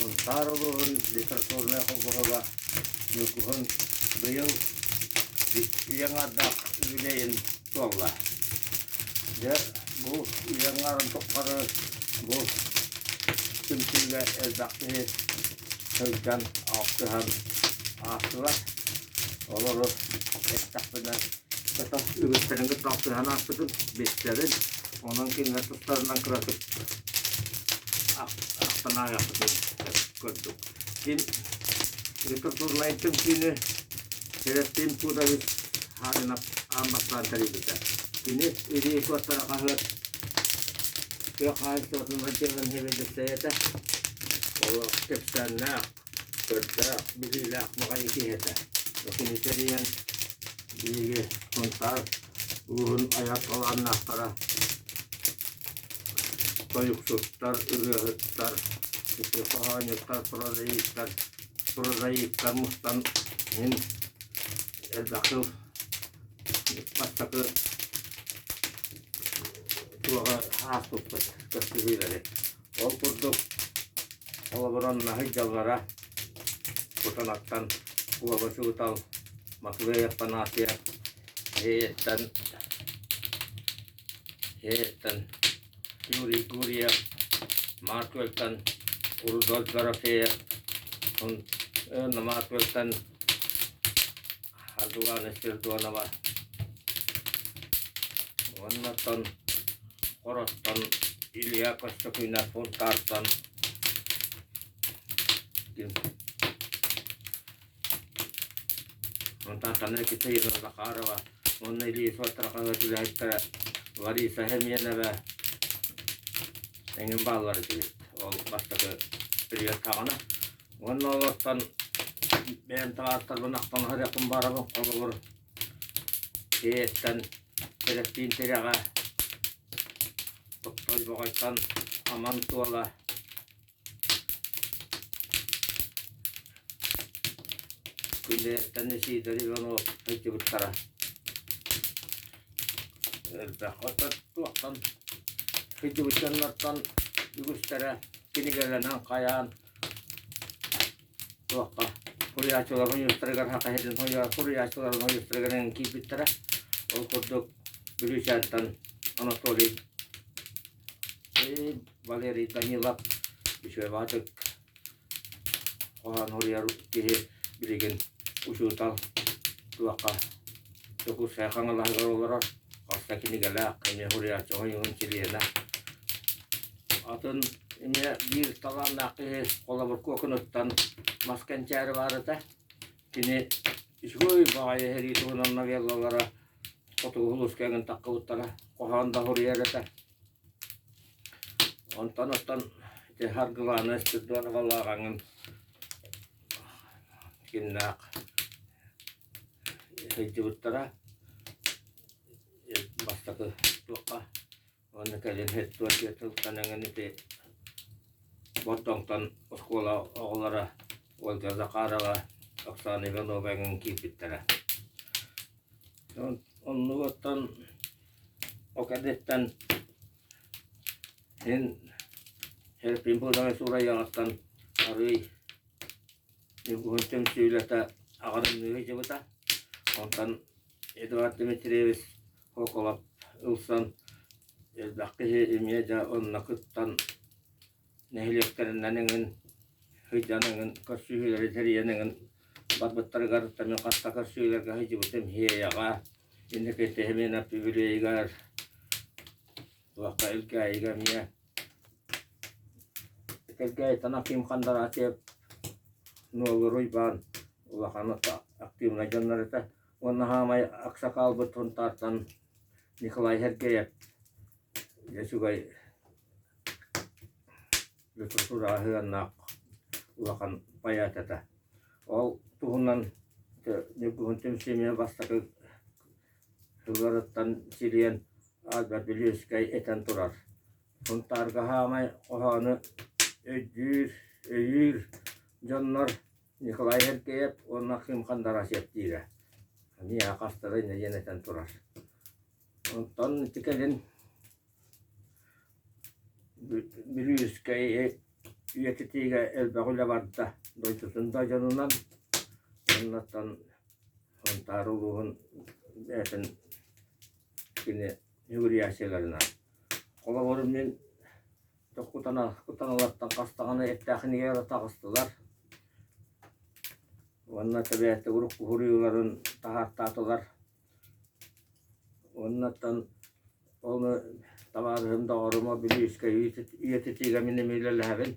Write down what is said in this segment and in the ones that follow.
Сунтаар улууһун литературнай холбоһуга Ньургуһун быйыл үйэ аҥаардаах үбүлүөйүн туолла. Дьэ, бу үйэ аҥаарын тухары бу түмсүүгэ элбэх киһи сылдьан, алтыһан аастылар. Олору эттэхпинэ, үгүстэрин кытта алтыһан ааспытым, билсэбин. Онон кинилэр тустарынан кыратык ахтан ааһыахпытын көрдүк. Ким литературнай түмсүүнү Серафим Пудович Харинов аан бастаан тэрийбитэ. Кини Илии куоттара хаһыат тыа хаһаайыстыбатын отделын сэбиэдиссэйэ этэ. Олох кэпсээннээх, көрдөөх, билиилээх баҕайы киһи этэ. Кини тэрийэн биһиги Сунтаар улууһун айар талааннаахтара тойуксуттар, ырыаһыттар, хоһоонньуттар, прозаиктар, прозаиктар мустан мин элбэх сыл бастакы туоҕа ааспыппыт көрсүһүүлэри. Ол курдук холобурун наһыйдьаллара Кутанаттан Куоба Учуутал, Матвей Афанасьев, Эйэттэн Эйэттэн Юрий Гурьев, Марквелтан Рудольф Дорофеев, Марквелтан Ардулана Спиридонова уоннаттан Хороттон Илья Костякуйнар Сунтаартан Онтон Екатерина Захарова уонна Илья Суоттарахаһыат үлэһиттэрэ Лариса Хеменова эҥин бааллар этибит. Ол бастакы период саҕана. Уонна олортон бэйэм табаарыстарбын ахтан аһарыахпын баарабын. Холобур, Киэттэн Тэрэппиин тирэҕэ, Тойбоҕойтон Аман Туола, Күндэйэттэн Сидор Иванов сылдьыбыттара. Элбэх оттон туохтан сылдьыбыт дьоннортон үгүстэрэ кинигэлэнэн хайаан туохха суруйааччылар ойуустарыгар саха сирин суруйааччыларын ойуустарыгар эҥин киирбиттэрэ. Ол курдук Бүлүүчээнтэн Анатолий Валерий Данилов үчүгэй баҕатык хоһоон суруйар киһи билигин учуутал туохха Дьокуускай Хаҥалаһыгар олорор хас да кинигэлээх эмиэ суруйааччы ойуун чилиэнэ. Атын эмиэ биир талааннаах киһи холобур Куокунуттан мас кэнчээри баар этэ. Кини үчүгэй баҕайы сэрии туһунан новеллалара хотугу улууска эҥин таххыбыттара хоһоон да суруйар этэ. Онтон оттон ити Саргылаана Спиридоновалаах эҥин кимнээх сылдьыбыттара бастакы туохха уонна кэлин һэттуотуйа тылтан эҥин ити Бордоҥтон оскуола оҕолоро Ольга Захарова, Оксана Иванова эҥин киирбиттэрэ. Оннугуттан ол кэнниттэн син Серафим Пудович суурайыаҕыттан арыый Ньургуһун түмсүүлэтэ аҕырымныы сылдьыбыта. Онтон Эдуард Дмитриевич Хоколов ылсан элбэх киһи эмиэ дьэ онно кыттан нэһилиэктэринэн эҥин сылдьан эҥин көрсүһүүлэри тэрийэн эҥин барбыттарыгар мин хаста көрсүһүүлэргэ сылдьыбытым Хиэйэҕэ, инники Семенов үбүлүөйүгэр, туохха Илгээйигэ эмиэ Кэлгээйтэн Аким Кондратьев, Нуолур Уйбаан улахан активнай дьоннор этэ. Уонна саамай аксакаалбыт Сунтаартан Николай Сергеев үчүгэй литератураҕа сыһыаннаах улахан поэт этэ. Ол туһунан Ньургуһун түмсүү бастакы сылларыттан силиэн Альберт Бүлүөскэй этэн турар. Сунтаарга хаамай хоһоону өйдүүр, өйүүр дьоннор Николай Сергеев уонна Аким Кондратьев диирэ. Миэхэ хастара инньэ диэн этэн турар. Онтон ити кэлин Бүлүүскэй. Үйэтитиигэ элбэх үлэ барда, дойдутун да дьонунан, уоннаттан Сунтаар улууһун бэйэтин кини сүгүрүйээччилэринэн. Холобур, мин Кутаналартан хас даҕаны эттээх кинигэлэр таҕыстылар. Уонна тэбээти урукку суруйууларын таһаартаатылар. Уоннаттан Ону табаарыһым, доҕорум Бүлүүскэ үйэтитиигэ мин эмиэ үлэлэһэбин.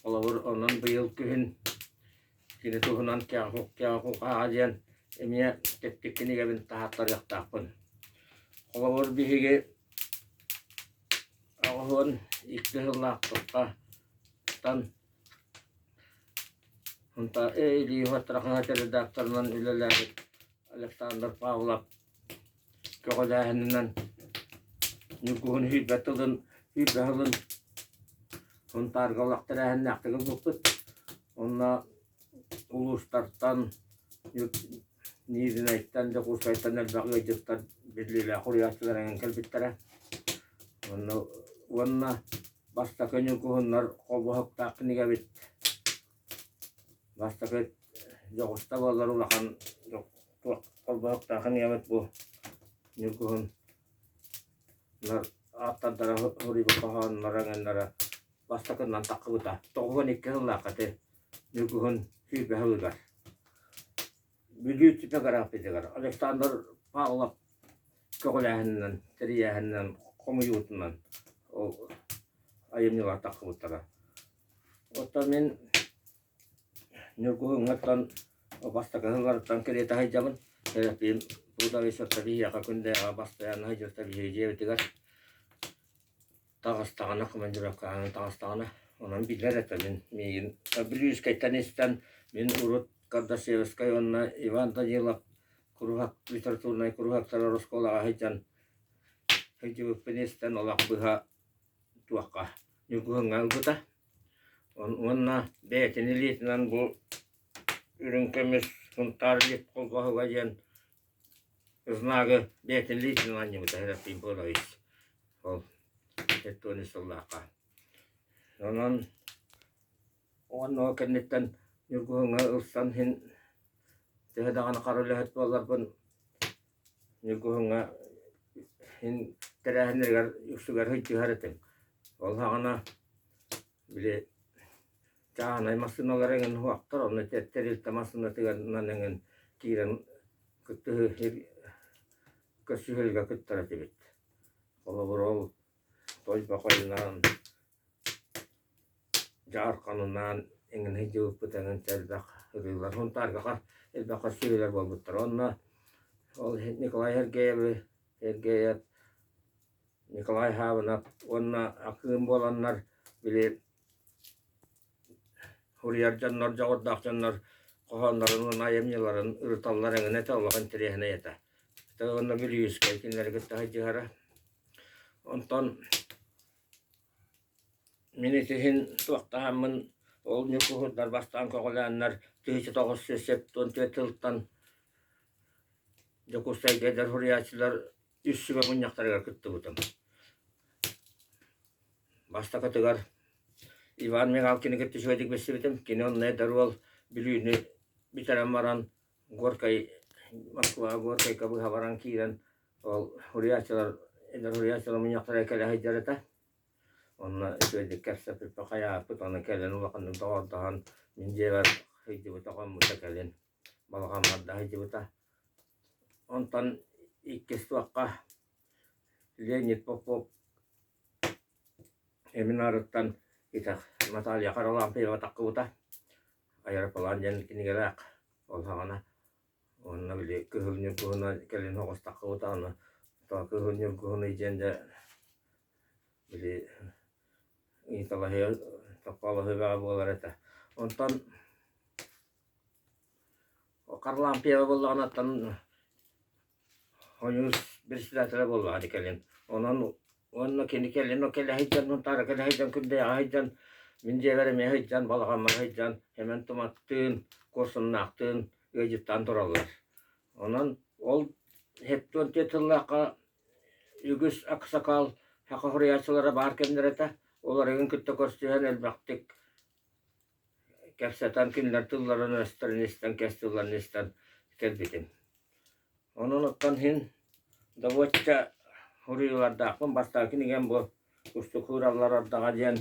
Холобур, онон быйыл күһүн кини туһунан Кэҕэ диэн эмиэ тэттик кинигэбин таһааттарыахтаахпын. Холобур, биһиги 82 сыллаахтан Илии хаһыат редакторынан үлэлээбит Александр Павлов көҕүлээһининэн Ньургуһун сүүрбэ тылын, 20 сылын Сунтаарга олох тэрээһиннээхтик ылбыппыт. Онно улуустартан, Мииринэйтэн, Дьокуускайтан элбэх ыалдьыттар, биллиилээх суруйааччылар эҥин кэлбиттэрэ. Онно уонна бастакы Ньургуһуннар холбоһуктаах кинигэбит бастакы дьоҕуста буоллар улахан туох холбоһуктаах кинигэбит бу Ньургуһун ааптардара суруйбут хоһоонноро эҥиннэрэ бастакыннан таххыбыта. 92 сыллаахха ити Ньургуһун 20 сылыгар. Бүлүү типографиятыгар Александр Павлов көҕүлээһининэн, тэрийээһининэн, хомуйуутунан ол айымньылар таххыбыттара. Оттон мин Ньургуһуҥҥаттан бастакы сылларыттан кэриэтэ сылдьабын. Серафим Трудович биһиэхэ күндэйэҕэ бастайаанна сылдьыбыта биһиги дьиэбитигэр таҕыстаҕына, командировкаҕа таҕыстаҕына, онон билэр этэ мин миигин Бүлүүскэйтэн истэн мин урут Кардашевскай уонна Иван Данилов куруһак литературнай куруһактар оскуолаҕа сылдьан сылдьыбыппын истэн олох быһа туохха Ньургуһуҥҥа ылбыта. Уонна бэйэтин илиитинэн бу үрүҥ көмүс Сунтаар лип холбоһуга диэн знагы бэйэтин илиитинэн анньыбыта Серафим Павлович. Ол 73 сыллаахха. Онон уонна ол кэнниттэн Ньургуһуҥҥа ылсан иһин төһө даҕаны хара үлэһит буолларбын Ньургуһуҥҥа иһин тэрээһиннэригэр үксүгэр сылдьыһар этим. Ол саҕана били чааһынай массыыналар эҥин уһуохтар, онно тэрилтэ массыынатыгар эҥин киирэн кыттыһыы көрсүһүүгэ кыттар этибит. Холобур, ол Тойбохойунан, Дьаарханынан эҥин сылдьыбыппыт эҥин элбэх ырыылар, Сунтаарга элбэх көрсүһүүлэр буолбуттар. Онно ол Николай Сергеевы, Сергеев, Николай Хаабынап уонна Акыым буоланнар били суруйар дьоннор, дьоҕурдаах дьоннор хоһооннорун уонна айымньыларын ырыталлар эҥин этэ, олох интэриэһинэй этэ. Уонна Бүлүүскэй кинилэри кытта сылдьыһара. Онтон мин итиһин туохтаһаммын ол ньукуһурдар бастаан көҕүлээннэр 1974 сылтан Дьокуускайга эдэр суруйааччылар үс сүбэ мунньахтарыгар кыттыбытым. Бастакытыгар Иван Мигалкины кытта үчүгэйдик билсибитим. Кини онно эдэр уол Бүлүүнү бүтэрэн баран Горкай, Москваҕа Горкайга быһа баран киирэн ол суруйааччылар эдэр суруйааччылар мунньахтара кэлэ сылдьар этэ. Онно үчүгэйдик кэпсэппиппит хайааппыт, ону кэлин улаханнык доҕордоһон мин дьиэбэр сылдьыбыта, хоммута кэлин балаҕаммар да сылдьыбыта. Онтон иккис туохха Леонид Попов Эмин итэх Наталья Харлампьева таххыбыта «Аэроплан» диэн кинигэлээх ол саҕана уонна били Кыһыл Ньургуһуна кэлин соҕус таххыбыта ону Кыһыл Ньургуһуну диэн дьэ били ыйыталаһыы токкоолоһуу бөҕө буолар этэ. Онтон Харлампьева буоллаҕына оттон Хойуус председателэ буоллаҕа ити кэлин. Онон уонна кини кэлин кэлэ сылдьан, Мунтаара кэлэ сылдьан, Күндэйэҕэ сылдьан, мин дьиэбэр эмиэ сылдьан, балаҕаммар сылдьан, Сэмэн Туматтыын, Куорсуннаахтыын ыалдьыттаан тураллар. Онон ол 74 сыллаахха үгүс аксакал саха суруйааччылара баар кэмнэрэ этэ. Олорун кытта көрсүһэн элбэхтик. кэпсэтэн кинилэр тылларын-өстөрүн истэн, кэс тылларын истэн кэлбитим. Онон оттон иһин добуочча суруйуулардаахпын. Бастакы кинигэм бу «Кустук куураллар ардаҕа» диэн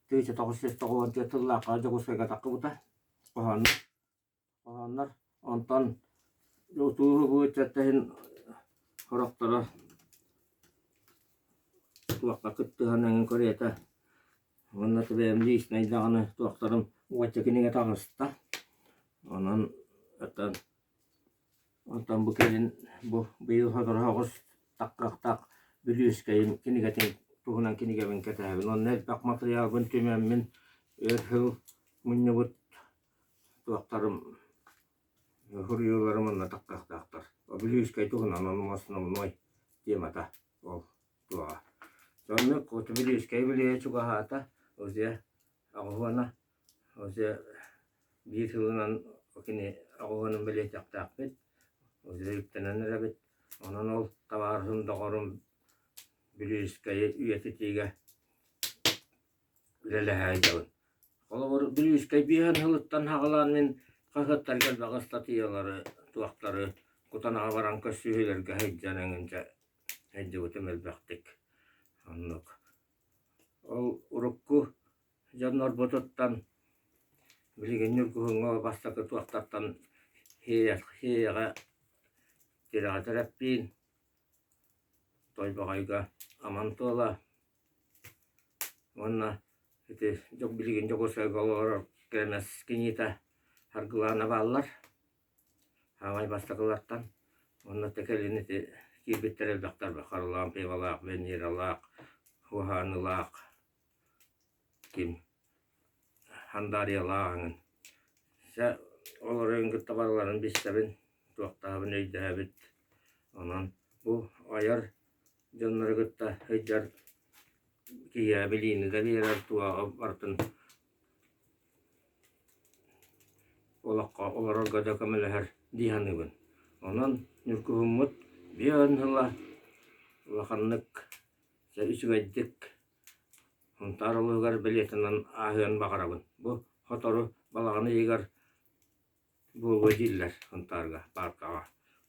1994 тыллаахха Дьокуускайга таххыбыта. Хоһооннор. Хоһооннор. Онтон утуу ыччаттарын сорохторо туохха кыттыһан эҥин көрүөтэ. Уонна бэйэм личнэй даҕаны туохтарым уонча кинигэ таҕыста. Онон оттон онтон бу кэлин бу быйыл сотору соҕус таххахтаах Бүлүүскэйим кинигэтин туһунан кинигэбин кэтэһэбин. Онно элбэх матырыйаалбын түмэммин өр сыл мунньубут туохтарым суруйууларым онно таххахтаахтар. Бүлүүскэй туһунан ону основной темата ол туоҕа. Соннук Бүлүүскэй билиэ чугаһаата уже аҕыһуона уже биир сылынан кини аҕыһуонун бэлиэтэхтээхпит уже үктэнэн эрэбит. Онон ол табаарыһым, доҕорум Бүлүүскэйи үйэтитиигэ үлэлэһэ сылдьабын. Холобур, Бүлүүскэй биэһин сылыттан саҕалаан мин хаһыаттарга элбэх ыстатыйалары, туохтары Кутанаҕа баран көрсүһүүлэргэ сылдьан эҥинчэ сылдьыбытым элбэхтик. Оннук. Ол урукку дьоннорбутуттан билигин Ньургуһуҥҥа бастакы туохтартан Сиэйэҕэ Тирэҕи Тэрэппиин, Тойбохойго Аман Туола уонна ити билигин Дьокуускайга олорор Кэмэс киниитэ Саргылаана бааллар. Саамай бастакылартан. Уонна кэлин ити киирбиттэр элбэхтэр Харылаан Пиевалаах, Венералаах, Хуһаанылаах, ким Хандаарыйалаах эҥин. Дьэ олору кытта барыларын билсэбин, туохтаабын өйдөөбүт. Онон бу айар дьоннору кытта сылдьар киһиэхэ билиини да биэрэр, туоҕа барытын олоххо олорорго да көмөлөһөр дии саныыбын. Онон Ньургуһуммут биир сыла улаханнык үчүгэйдик Сунтаар улууһугар бэлиэтэнэн ааһыан баҕарабын. Бу сотору балаҕан ыйыгар буолуо дииллэр Сунтаарга, пааркаҕа.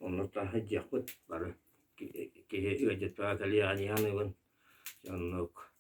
Онно сылдьыахпыт бары киһи ыалдьыттара кэлиэҕэ дии саныыбын. Оннук.